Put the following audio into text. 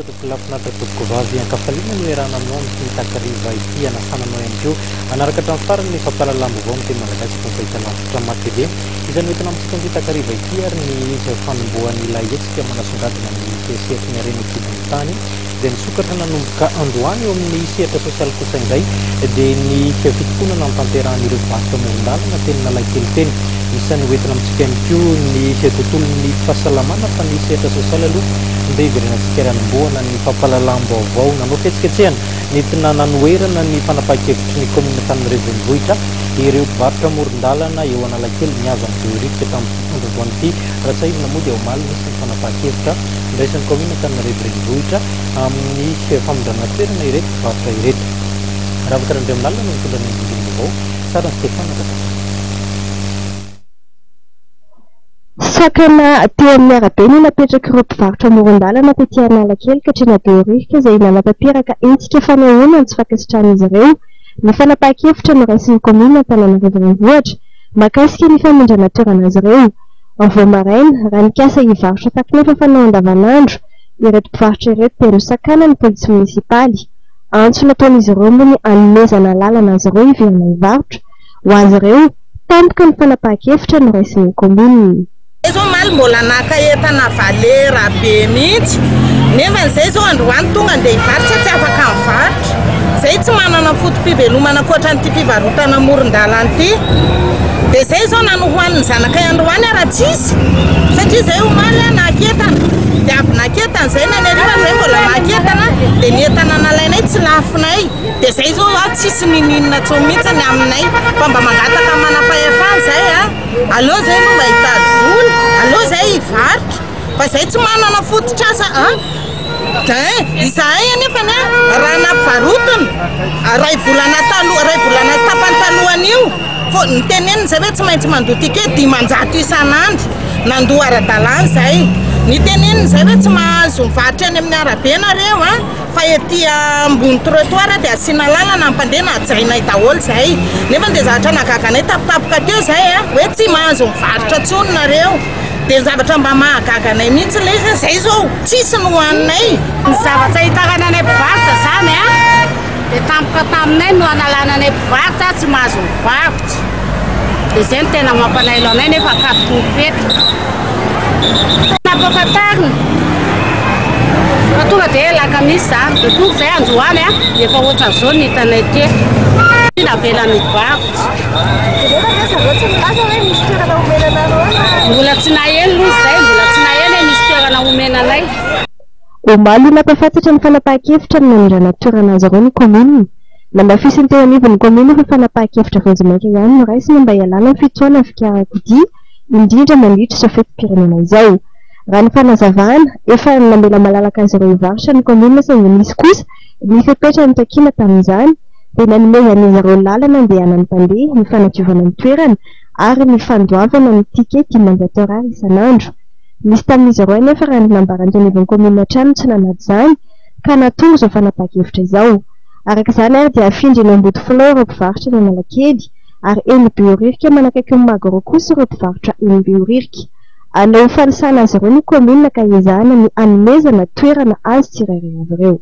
Tompokolahy finaritra tompokovavy ankafaliana no iarahana aminao amin'ity takariva ity hanasana anao ihany koa hanaraka hatramin'ny farany ny fampahalalam-baovao amin'ny teny malagasy eto amin'ny fahitalavitra Mah TV. Isan'ny hoentina amintsika amin'ity takariva ity ary ny fanombohan'ilay hetsika manasongadina ny sehatry ny harena an-kibon'ny tany izay nisokatra nanomboka androany. Eo amin'ny sehatra sosialy kosa indray dia ny fitokonana notanterahan'ireo mpivarotra amoron-dalana teny Analakely teny. Isan'ny hoentina amintsika ihany koa ny tontolon'ny fahasalamana fa ny sehatra sosialy aloha ndeha hiverenantsika ary hanombohana ny fampahalalam-baovao. Nanao fihetsiketsehana nentina nanoherana ny fanapahan-kevitry ny kaominina Antananarivo Renivohitra ireo mpivarotra amoron-dalana eo Analakely nihazo an'i Behoririka tamin'ity andro androany ity. Raha tsiahivina moa dia omaly nisy ny fanapahan-kevitra niraisan'ny kaominina Antananarivo Renivohitra amin'ny famindrana toerana ireto mpivarotra ireto. Ravaka Randriaminalina no nitondra ny andindinim-baovao. Sarin'i Stéphane Razakamasy. Sakana teo amin'ny arabe no napetrak'ireo mpivarotra amoron-dalana tety Analakely ka hatreny Behoririka izay nanatanteraka hetsika fanehoana ny tsy fankasitrahan'izy ireo ny fanapahan-kevitra noraisin'ny kaominina Antananarivo Renivohitra mahakasika ny famindrana toerana azy ireo. Vao maraina, raha nikasa hivarotra tahaka ny efa fanao andavanandro ireto mpivarotra ireto dia nosakanan'ny polisy monisipaly. Antso nataon'izy ireo moa ny hanomezana alalana azy ireo hiverina hivarotra. Ho azy ireo, tampoka ny fanapahan-kevitra noraisin'ny kaominina. Zay zao omaly mbola naka entana valera be mihitsy nefa zay zao androany tonga ndeha hivarotra tsy afaka mivarotra. Zay tsy manana foto-pivelomana ankoatran'ity fivarotana amoron-dalana ity. Dia zay zao na nohohanin'ny zanakay androany ara tsisy satria zay omaly naka entana dia avy naka entana zay na ny hariva zay mbola naka entana dia ny entana nalainay tsy lafonay. Dia zay zao a tsisy niniana tsony mihitsy ny aminay fa mba mangataka manam-pahefana zay a. Aleo zay aloha mba hitady vola, aleo zay hivarotra fa zay tsy manana fototr'asa a. Dia izahay anefany a raha nampivarotiny iray volana taloha, iray volana sy tapany talohan'io fô niteneniny zay hoe tsy maintsy mandoa ticket 500 isan'andro, nandoa ara-dalàna zay. Niteneniny zay hoe tsy mahazo mivarotra eny amin'ny arabe nareo a. Fa ety ambony trottoir dia asiana lalana mpandeha na hajainay daholo izay. Nefa dia zavatra nahagaga anay tampotampoka teo izay a, hoe tsy mahazo mivarotra intsony nareo. Dia ny zavatra mba mahagaga anay mihitsy ilay izy izay izao tsisy ny hohaninay. Ny zavatra hitarana anay mpivarotra izany a, dia tampoka taminay no analana anay mpivarotra tsy mahazo mivarotra. Dia izay no tena mampalahelo anay nefa ankatoky ny fety. Nampahafantarina fa tonga dia alakamisy izany, dia tonga izay androany a, efa ohatran'izao ny hitanay teto, tsy navela nivarotra. Jerena ve zareo tsy milaza hoe misy toerana omena anareo na. Mbola tsy naheno aloha izay, mbola tsy naheno hoe misy toerana omena anay. Omaly no nampahafantatra ny fanapahan-kevitra ny namindrana toerana azy ireo ny kaominina. Namafisin'ny teo anivon'ny kaominina fa fanapahan-kevitra vonjimaika ihany no raisina mba hialana amin'ny fitohanan'ny fiarakodia indrindra mandritra izao fetim-pirenena izao. Raha ny fanazavana, efa namela malalaka azy ireo hivarotra ny kaominina saingy nisy kosa ny fepetra notakiana tamin'izany dia nanomezan'izy ireo lalana andehanan'ny mpandeha, ny fanadiovana ny toerana ary ny fandoavana ny ticket 500 ariary isan'andro. Nisy tamin'izy ireo anefa raha ny nambaran'ny teo anivon'ny kaominina hatrany no tsy nanaja izany ka nahatonga izao fanapahan-kevitra izao. Araka izany ary dia hafindra eny Ambodifilao ireo mpivarotra eny Analakely ary eny Behoririka manakaiky ny Magro kosa ireo mpivarotra eny Behoririka. Hanao ho fanisana azy ireo ny kaominina ka ezahana ny hanomezana toerana azy tsirairay avy ireo.